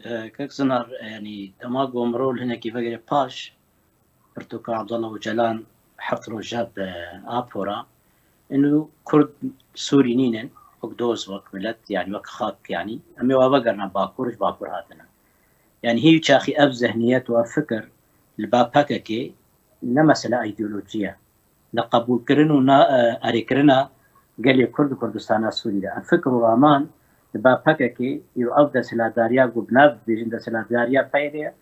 E, kek Zinar, e, yanî dema ku mirov li hinekî vegere paş, pirtûka Abdullah Ocalan heft roja bi apora, inu Kurd Sûrî nînin, wek doz, wek milet, yanî wek xak, yanî em ê wa vegerine Bakur, ji Bakur hatine. Yanî hî çaxî ev zihniyet û ev fikir li ba P K K ne mesela îdeolojî ye. Li qebûlkirin û na, e, erêkirina gelê Kurd û Kurdistana Sûrî de. Ev fikir û raman li ba P K K îro ev desthilatdariya ku bi nav dibêjin desthilatdariya P Y D'ê ye,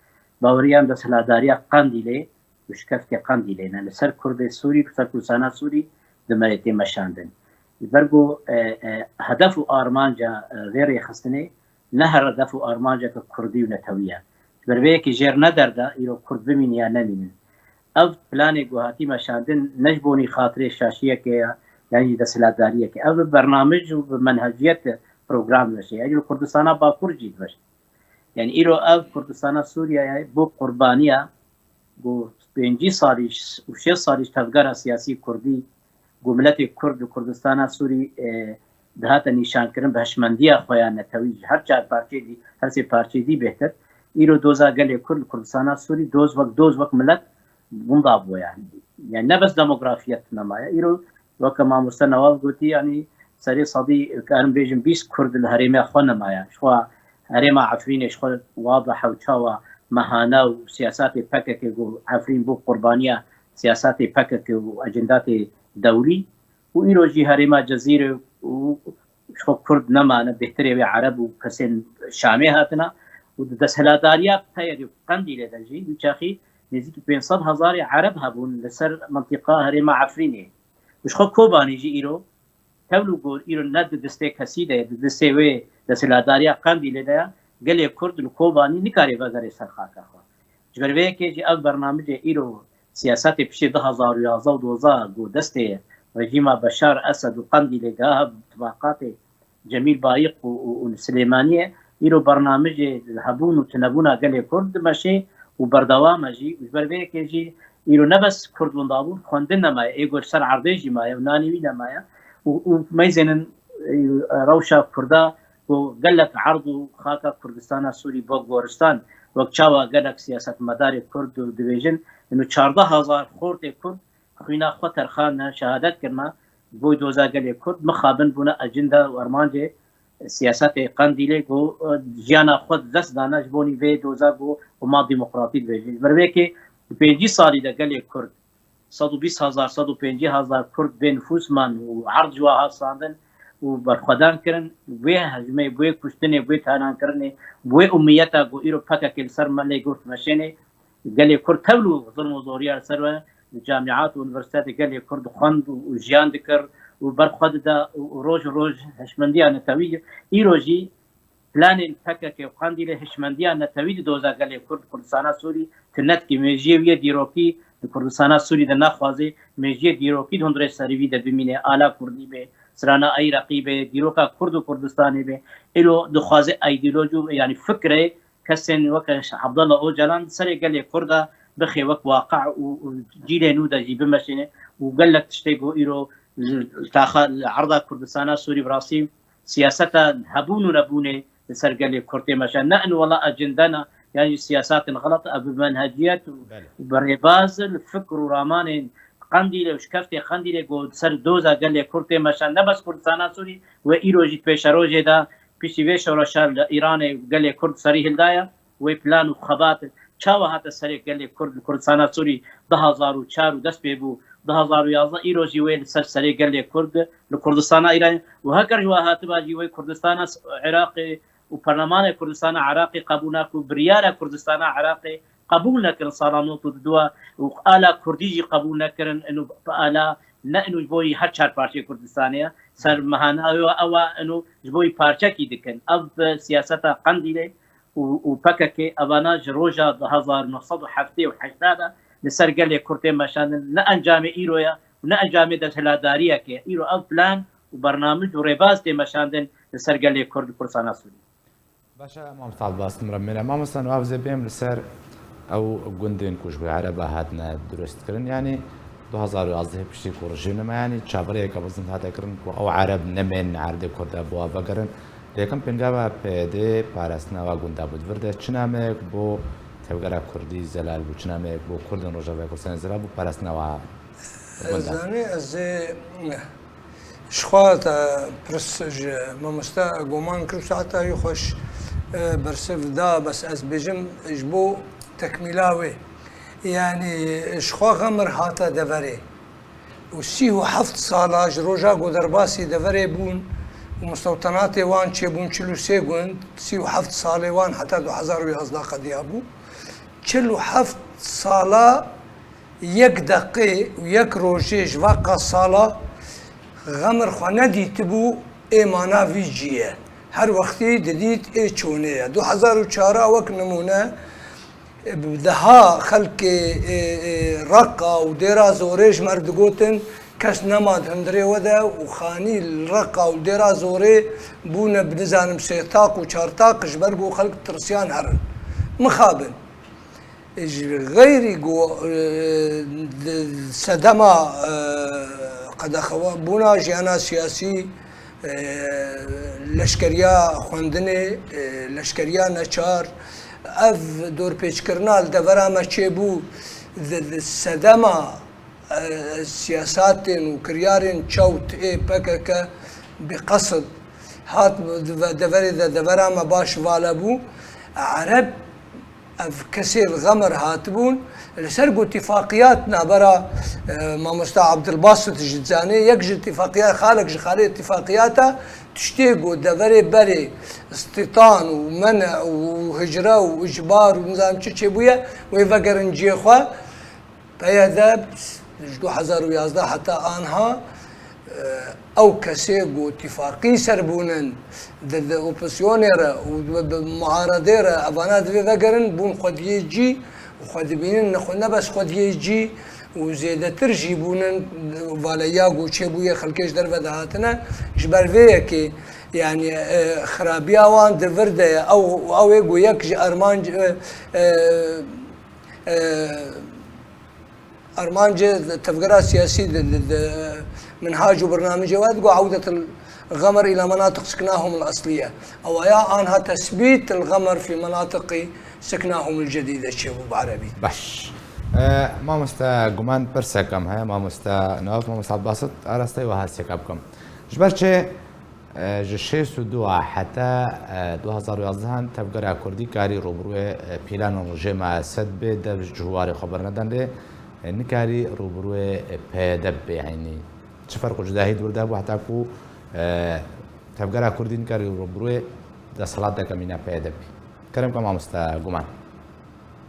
baweriya em desthilatdariya Qendîlê û şikeftê Qendîlê ne. Li ser Kurdê Sûrî, li ser Kurdistana Sûrî di me tê meşandin. Ji ber ku, e, e, hedef û armanca, e, vê rêxistinê ne her hedef û armanceke kurdî û netewî ye. Ji ber vê yekê jêr ne derde îro Kurd bimîne ya nemîne. Ev planê ku hatî meşandin ne ji bonî xatirê şaşiyeke ya, yan jî desthilatdariyeke. Ev bi bernamij û bi menheciyet program dimeşe. Ev li Kurdistana Bakur jî dimeşe. Yani îro ev Kurdistana Sûriyeyê bo qurbaniya ku pêncî salî û şêst salî tevgera siyasî kurdî, ku miletê Kurd li Kurdistana Sûrî, e, dihate nîşankirin bi hişmendiya xwe ya netewî ji her çar parçeyê dî, her sê parçeyê dî bêhtir. Îro doza gelê Kurd li Kurdistana Sûrî doz wek doz, wek milet winda bûye. Yani ne bes demografiyet nemaye. Îro weke mamoste Newal gotî, yani serê sedî, karim bêjim bîst Kurd li herêmê xwe nemaye. Ji xwe herêma Efrînê ji xwe wadih e û çawa mehane û siyasatê P K K ku Efrîn bû qurbaniya siyasatê P K K û ecendatê dewlî û îro jî herêma Cezîrê û ji xwe Kurd nemane, bêhtirê wê Ereb û kesên Şamê hatine û di desthilatdariya P Y D û Qendîlê de jî wî çaxî nêzîkî pênc sed hezarê Ereb hebûn li ser mintîqa herêma Efrînê. Û ji xwe Kobanî jî îro tevl û gor îro ne di destê kesî de ye, di destê wê desthilatdariya Qendîlê de ye. Gelê Kurd li Kobanî nikare vegere ser xaka xwe. Ji ber vê yekê jî ev bernamijê îro siyasetê piştî du hezar û yazdeh û dozdeh ku destê rejîma Beşar Esed û Qendîlê giha bi tibaqatê Cemîl Bayik û, û, û Silêmaniyê îro bernamijê hebûn û tunebûna gelê Kurd dimeşê û berdewam e jî. Û ji ber vê yekê jî îro ne bes Kurd winda bûn, xwendin nemaye, ê ku li ser erdê jî maye û nanî wî nemaye. Û, û meyzênin, e, rewşa Kurda ku gelek erd û xaka Kurdistana Sûrî bo goristan, wek çawa gelek siyasetmedarê Kurd dibêjin, ino çardeh hezar xortê Kurd xwîna xwe terxandine, şehadet kirine, ji bo doza gelê Kurd mixabin bûne ecinde û armancê siyasetê Qendîlê ku, e, jiyana xwe di dest dane ji bonî vê doza ku hema demokratî dibêjin. Ji ber vê yekê di pêncî salî de gelê Kurd sed û bîst hezar, sed û pêncî hezar Kurd bê nifûs man û erd ji wa hat sandin û berxwedan kirin. Wê hejmê, wê kuştinê, wê talankirinê, wê umiyeta ku îro P K K li ser me lê girt meşênê, gelê Kurd tevl û zilm û zoriya li ser we li camiat û unîversîtetê gelê Kurd xwend û, û jiyan dikir û ber xwe dida û, û roj roj hişmendiya netewî. Îro jî planên P K K û Qendîlê hişmendiya netewî di doza gelê Kurd, Kurdistana Sûrî tune dike. Mêjiyê wî yê dîrokî di Kurdistana Sûrî de naxwaze mêjiyê dîrokî di hundirê serî wî de bimîne. Ala Kurdî be, strana Eyreqî be, dîroka Kurd û Kurdistanê be. Îro dixwaze îdeolojî, yani fikrê kesên weke Abdullah Ocalan di serê gelê Kurda bixê wek waqe û, û cîlê nû de jî bimeşîne û gelek tiştê ku îro li taxa, li erda Kurdistana Sûrî bi rastî siyaseta hebûn û nebûnê li ser gelê Kurd tê meşandin. Ne in wela ecende ne, yan jî siyasetên xelet, ev bi menheciyet û Belê. bi rêbaz li fikr û ramanên Qendîlê û şikeftê Qendîlê ku ser doza gelê Kurd tê meşandin. Ne bes Kurdistana Sûrî, wê îro jî pêşerojê de piştî vê şoreşa li Îranê gelê Kurd serî hildaye. Wê plan û xebat çawa hate serê gelê Kurd li Kurdistana Sûrî du hezar û çar û dest pê bû, du hezar û yazdeh, îro jî wê li ser serê gelê Kurd li Kurdistana Îranê û heger ji wa hatiba jî wê Kurdistana Iraqê û Perlemanê Kurdistana Iraqê qebûl nake û biryara Kurdistana Iraqê qebûl nekirin sala nod û du û ala Kurdî jî qebûl nekirin, ino bi ala ne ino ji bo her çar parçeyê Kurdistanê ye. Ser mehana ew, ew ino ji bo parçekî dikin. Ev bi siyaseta Qendîlê û, û P K K evana ji roja du hezar neh sed û heftê û heştê de li ser gelê Kurd tê meşandin. Ne encamê îro ye û ne encamê desthilatdariyekê ye. Îro ev plan û bernamij û rêbaz tê meşandin li ser gelê Kurd û Kurdistana Sûrî. Baş e, mamosta Abdulbasit, min re bimêne. Mamosta, niha ez ê bêm li ser ew gundên ku ji bo Ereba hatine durust kirin. Yanî du hezar û yazdeh piştî ku rejîm neme, yanî çaverêyeke mezin hate kirin ku ew Ereb nemên erdê Kurd de bo vegerin. Lê yekem pêngava P Y D parastina wa gunda bû. Di vir de çi nameyek bo tevgera Kurdî zelal bû, çi nameyek bo Kurdên Rojavayê Kurdistanê zelal bû, parastina wa gunda. Zanî, ez ê Ji xwe te pirs ji mamoste Goman kir, saeta wî xweş, e, bersiv da, bes ez bêjim ji bo tekmîla wê. Yanî ji xwe Xemir hate deverê û sî û heft sala ji roja ku derbasî deverê bûn û mistewtenatê wan çêbûn çil û sê gund, sî û heft salê wan heta du hezar û yazdeh qediya bû. Çil û heft sala yek deqê û yek rojê ji va qas sala Xemir xwe nedîtibû, ê mana vî cî ye. Her wextî didît ê çûnê ye. Du hezar û çar wek nimûne Bi deha xelkê, e, e, Reqa û Dêra Zorê ji me re digotin, kes nema di hundirê we de û xanî li Reqa û Dêra Zorê bûne bi, nizanim, sê taq û çar taq ji ber ku xelk tirsiyan herin. Mixabin. Ji xeyrî ku, e, di sedema, e, qedexebûna jiyana siyasî, e, leşkeriya xwendinê, e, leşkeriya neçar, ev dorpêçkirina li devera me çêbû, di, di sedema, e, siyasatên û kiryarên çewt ê P K K bi qesid hat, di ve-, deverê de devera me baş vala bû. Ereb ev kesê li Xemer hatibûn, li ser ku tifaqiyat nabera, e, mamosta Abdulbasit ji dizanê, yek ji tifaqiyat, xalek ji xalê tifaqiyata, tiştê ku deverê berê istitan û mene û hicre û icbar û nizam çi çêbûye, wê vegerin cihê xwe. P Y D ji du hezar û yazdeh heta anha, e, ew kesê ku tifaqî ser bûnin di, di opozisyonê re û bi, bi muaredê re, evana divê vegerin, bûn xwediyê cî û xwe dibînin ne xwe, ne bes xwediyê cî û zêdetir jî bûnin valeya ku çêbûye, xelkê ji derve dihatine. Ji ber vê yekê, yanî, e, xirabiya wan di vir de ye. Ew, ew ê ku yek ji armanc, e, e, e, armancê tevgera siyasî di, di, di minhac û bernamecê we digo, "Ewdetil Xemer îla menatiq siknahum el esliye." Ewaya anha tesbît el Xemer fî menatiqî siknahum el cedîde çêbû bi erebî. Baş. E, mamoste Guman, pirsek em heye, mamoste Nav, mamoste Abbasit, arasteyê we hastiyeka bikim. Ji ber çi E, ji şêst û du a heta, e, du hezar û yazdehan tevgera kurdî karî rûbirûyê, e, pîlan û rejîma Esed bê, dev ji warê xwe bernedan lê, e, nikarî rûbirûyê, e, P Y D bê eynî. Çi ferq û cudahî di wir de hebû heta ku, e, tevgera kurdî nikarî rûbirûyê desthilateke mîna P Y D bê? Kerem ke mamoste Guman.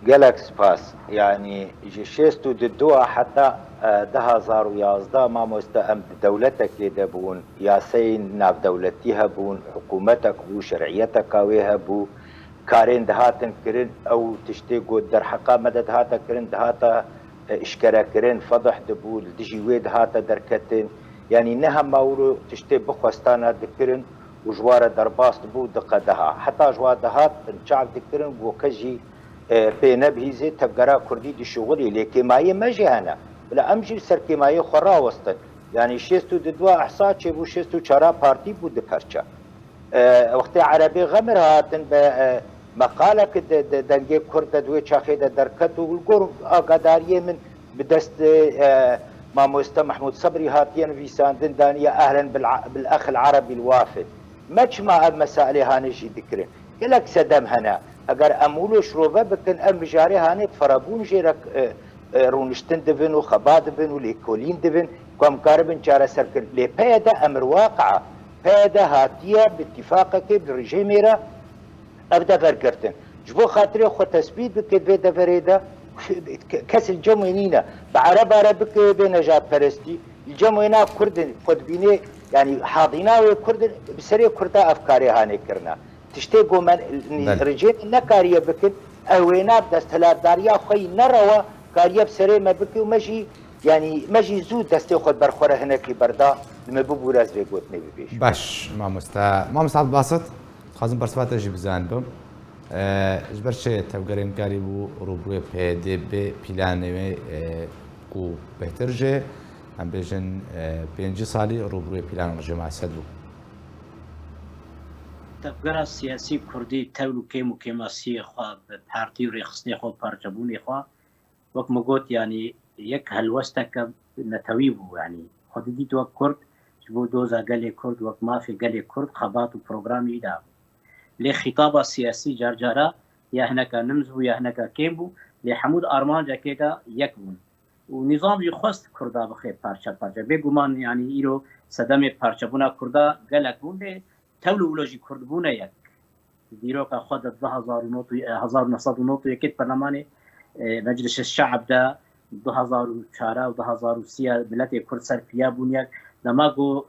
Gelek spas. Yanî ji şêst û du a heta, e, du hezar û yazdeh, mamoste, em di dewletekê de bûn, yaseyên navdewletî hebûn, hikûmetek bû, şer'iyeteka wê hebû, karên dihatin kirin, ew tiştê ku derheqa me de dihate kirin, dihate, e, işkerekirin, fedih dibû, li dijî wê dihate derketin. Yanî ne hema wilo tiştê bixwestana dikirin û ji wa re derbas dibû, diqedeha. Heta ji wa dihat binçav dikirin, ku kes jî e, pê nebihîzê tevgera kurdî dişuxulî, lê kêmayê me jî hene. Bila em jî li ser kêmayê xwe rawestin. Yanî şêst û du a ihsa çêbû, şêst û çar a partî bû du perçe. E, wextê Erebê Xemir hatin bi, e, meqalek di, di dengê Kurd de di wê çaxê de derket û li gor agadariyê min bi dest, e, mamoste Mehmûd Sebrî hatiye nivîsandin, daniye "Ehlen bil, bil exil Erebî l wafid". Me çima ev mesailê hane jî dikirin? Gelek sedem hene. Eger em wilo şirove bikin, ev mijarê hanê ferebûn jê re, e, e, rûniştin dibin û xeba dibin û lêkolîn dibin ku em karibin çareser kirin. Lê P Y D emir waqia. P Y D hatiye bi tîfaqekê, bi rejîmê re ev dever girtin. Ji bo xatirê xwe tesbît bike vê deverê de, ke-, kes li cem wê nîne. Bi Ereba re bike bê nejadperestî, li cem wêna Kurd in, xwe dibînê, yanî hadîna wê Kurd in, bi serê Kurda ev karê hanê kirine. Tiştê ku me, Belê. rejîm nekariye bikin, ew wêna bi desthilatdariya xwe yî nerewa kariye bi serê me bike û me jî, yanî me jî zû destê xwe ber xwe re hinekî berda, li me bibûre ez vê gotinê bibêjim. Baş, mamoste. Mamoste Abdulbasit, dixwazim bersiva te jî bizanibim. E, ji ber çi tevgerên karî bû rûbirûyê P Y D bê, pîlanê wê, e, ku bêhtir jê, em bêjin, e, pêncî salî rûbirûyê pîlan rejîma Esed bû? Tevgera siyasî kurdî tevl û kêm û kêmasiyê xwe bi partî û rêxistinê xwe û parçebûnê xwe, wek min got, yanî yek helwesteke netewî bû, yanî xwe didît wek Kurd, ji bo doza gelê Kurd, wek mafê gelê Kurd xebat û programê wî dabû. Lê xîtaba siyasî car cara ya hineka nimz bû, ya hineka kêm bû, lê hemû di armancekê de yek bûn. Û nîzam jî xwest Kurda bixe parçe parçe. Bêguman, yanî îro sedemê parçebûna Kurda gelek bûn, lê tewlî wilo jî Kurd bûne yek. Dîroka xwe de du hezar û nod û, hezar û neh sed û nod û yekê di perlemanê, e, Meclîsê Şe'b de, du hezar û çar û du hezar û sî miletê Kurd ser piya bûn yek. Dema ku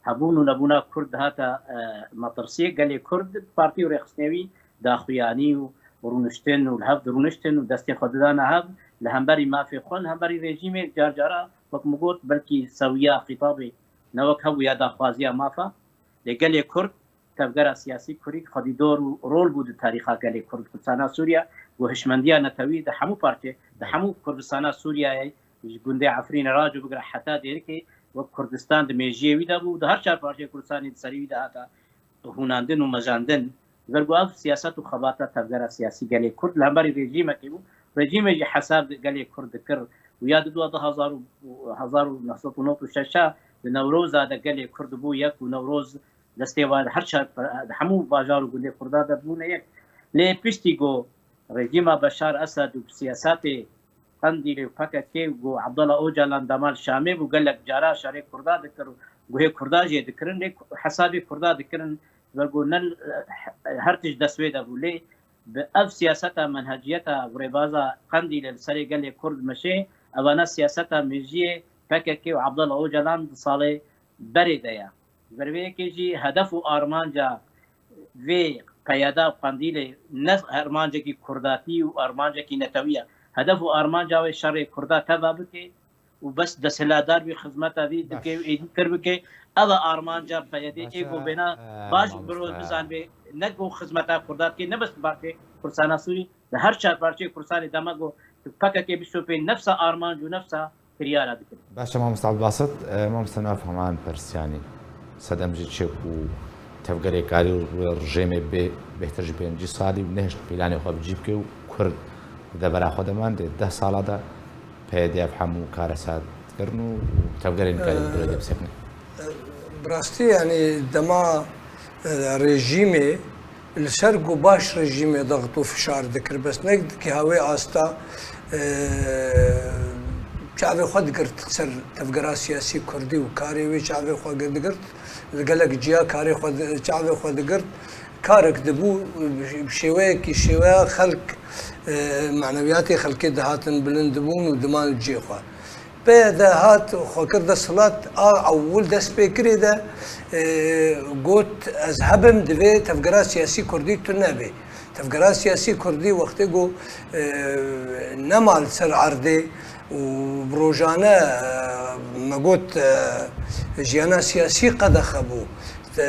hebûn û nebûna Kurd dihata, e, metirsiyê, gelê Kurd partî û rêxistinê wî daxuyanî û rûniştin û li hev dirûniştin û destê xwe didane hev li hemberî mafê xwe, li hemberî rejîmê car cara, wek min got, belkî sewiya xîtabê ne wek hebû ya daxwaziya mafa. Lê gelê Kurd, tevgera siyasî Kurî xwedî dor û rol bû di tarîxa gelê Kurd, Kurdistana Sûriye, û hişmendiya netewî di hemû parçê, di hemû Kurdistana Sûriyeyê, ji gundê Efrînê raco bigire heta Dêrikê, wek Kurdistan di mêjiyê wî de bû, di her çar parçeyê Kurdistanê di serî wî de hate hûnandin û mejandin. Ji ber ku ev siyaset û xebata tevgera siyasî gelê Kurd li hemberî rejîmekê bû. Rejîmê jî hesab gelê Kurd dikir û ya diduwa du hezar û, hezar û neh sed û nod û şeş a di Newroza de gelê Kurd bû yek û Newroz destê wan her çar, hemû bajar û gundê Kurda de bûne yek. Lê piştî ku rejîma Beşar Esed û siyasetê Qendîlê û P K K û ku Abdullah Ocalan dema li Şamê bû, gelek cara şerê Kurda dikir û guhê Kurda jê dikirin, lê hesabê Kurda dikirin, ji ber ku ne her tişt dest wê de bû. Lê bi ev siyaseta, menheciyeta û rêbaza Qendîlê li serê gelê Kurd meşê, evana siyaseta mêjiyê P K K û Abdullah Ocalan di salê berê de ye. Ji ber vê yekê jî hedef û armanca vê P Y D û Qendîlê ne armancekî kurdatî û armancekî netewî ye. Hedef û armanca wê şerê Kurda teva bike û bes desthilatdar bî, xizmeta vî dike û êdî kir bike. Ev e armanca P Y D'ê. Ê ku bêna baş biro bizanbê, ne ku xizmeta Kurda dike, ne bes bi Kurdistana Sûrî, di her çar parçeyê Kurdistanê dema ku tu P K K bişopê nefsa armanc û nefsa kiryara dikin. Baş e, mamosta Abdulbasit, e, mamosta nav heman pirs, yanî sedem jî çêbû tevgerê karî û rejîmê bê bêhtir ji pêncî salî û nehişt pîlanê xwe bi cî bike û Kurd di devera xwe de man dê deh sala de P Y D ev hemû kare sar dikirin û tevgerên karî bi durê de bisekine. Bi rastî, yanî dema, e, rejîmê li ser ku baş rejîmê daxit û fişar dikir, bes ne ki hawê asta, e, çavê xwe digirt li ser tevgera siyasî kurdî û karê wê çavê xwe digirt, li gelek ciya karê xwe di-, çavê xwe digirt. Karek dibû, bi şêweyekî şêweya xelk, e, manewiyatê xelkê dihatin bilind dibûn û diman li cihê xwe. P Y D hat, xwe kir desthilat, a ewil destpêkirê de, e, got, ez hebim, divê tevgera siyasî kurdî tune bê. Tevgera siyasî kurdî wextê ku, e, nema li ser erdê û bi rojane, e, me got, e, jiyana siyasî qedexe bû. E,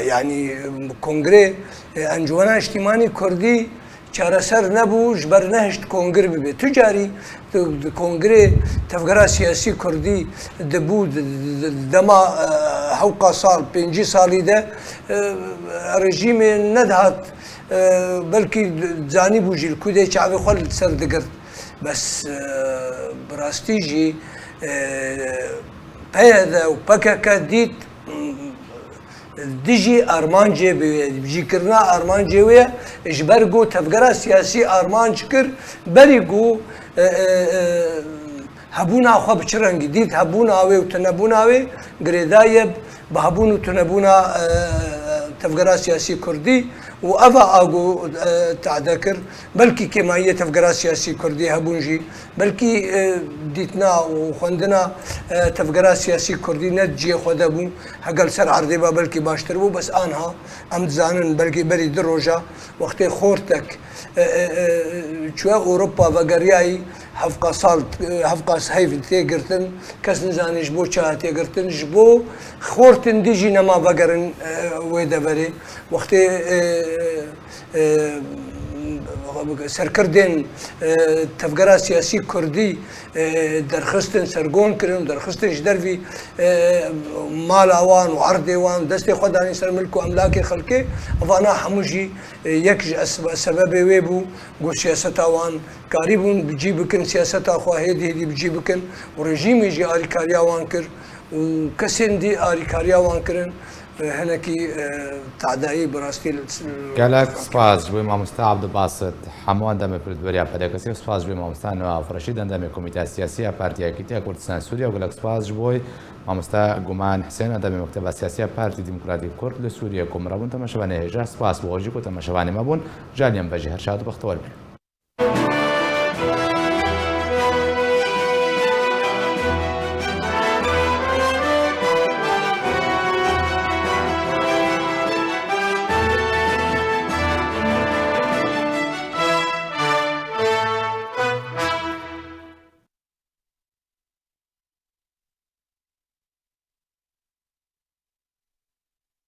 yanî kongrê, e, Encûmena Niştîmanî Kurdî çareser nebû, ji ber nehişt kongir bibe. Tu carî tu di kongrê tevgera siyasî kurdî dibû di, di, di dema, e, hewqa sal, pêncî salî de, e, rejîmê nedihat, e, belkî zanîbû jî li ku dê çavê xwe li ser digirt. Bes, e, bi rastî jî, e, P Y D û P K K dît, dijî armancê bi wê, cîkirina armancê wê ye, ji ber ku tevgera siyasî armanc kir, berî ku, e, e, e, hebûna xwe bi çi rengî dît, hebûna wê û tunebûna wê girêdayî ye bi hebûn û tunebûna, e, tevgera siyasî kurdî û eva a ku, e, tade kir. Belkî kêmayiyê tevgera siyasî kurdî hebûn jî, belkî, e, dîtina û xwendina, e, tevgera siyasî kurdî ne di cihê xwe de bû, hegel ser erdê ba belkî baştir bû, bes anha em dizanin belkî berî du roja wextê xortek, e, e, e, çûye Ewropa vegeriyayî, hevqa sal, e, hevqa heyv tê girtin, kes nizane ji bo çi hatiye girtin, ji bo xortin dî jî nema vegerin, e, wê deverê. Wextê, e, e, serkirdên, e, tevgera siyasî kurdî, e, derxistin, sergon kirin, derxistin ji dervî, e, mala wan û erdê wan, destê xwe danî ser milk û emlakê xelkê, evana hemû jî, e, yek ji es-, sebebê wê bû, ku siyaseta wan karîbûn bi cî bikin, siyaseta xwe hêdî hêdî bi cî bikin û rejîmê jî alîkariya wan kir û kesên dî alîkariya wan kirin. Hinekî, e, tadayî bi rastî li, li Gelek spas ji bo mamoste Abdulbasit Hemo, endamê pirdberiya P D K S û spas ji bo mamoste Newaf Reşîd, endamê Komîteya Siyasî ya Partiya Yekîtiya Kurdistan Sûriye û gelek spas ji bo mamoste Guman Hisên, endamê Mekteba Siyasî ya Partî Demokratîk Kurd li Sûriye ku min re bûn. Temaşevanê hêja, spas bo we jî ku temaşevanê me bûn. Ji aliyê me ve jî her şad û bextewar bin.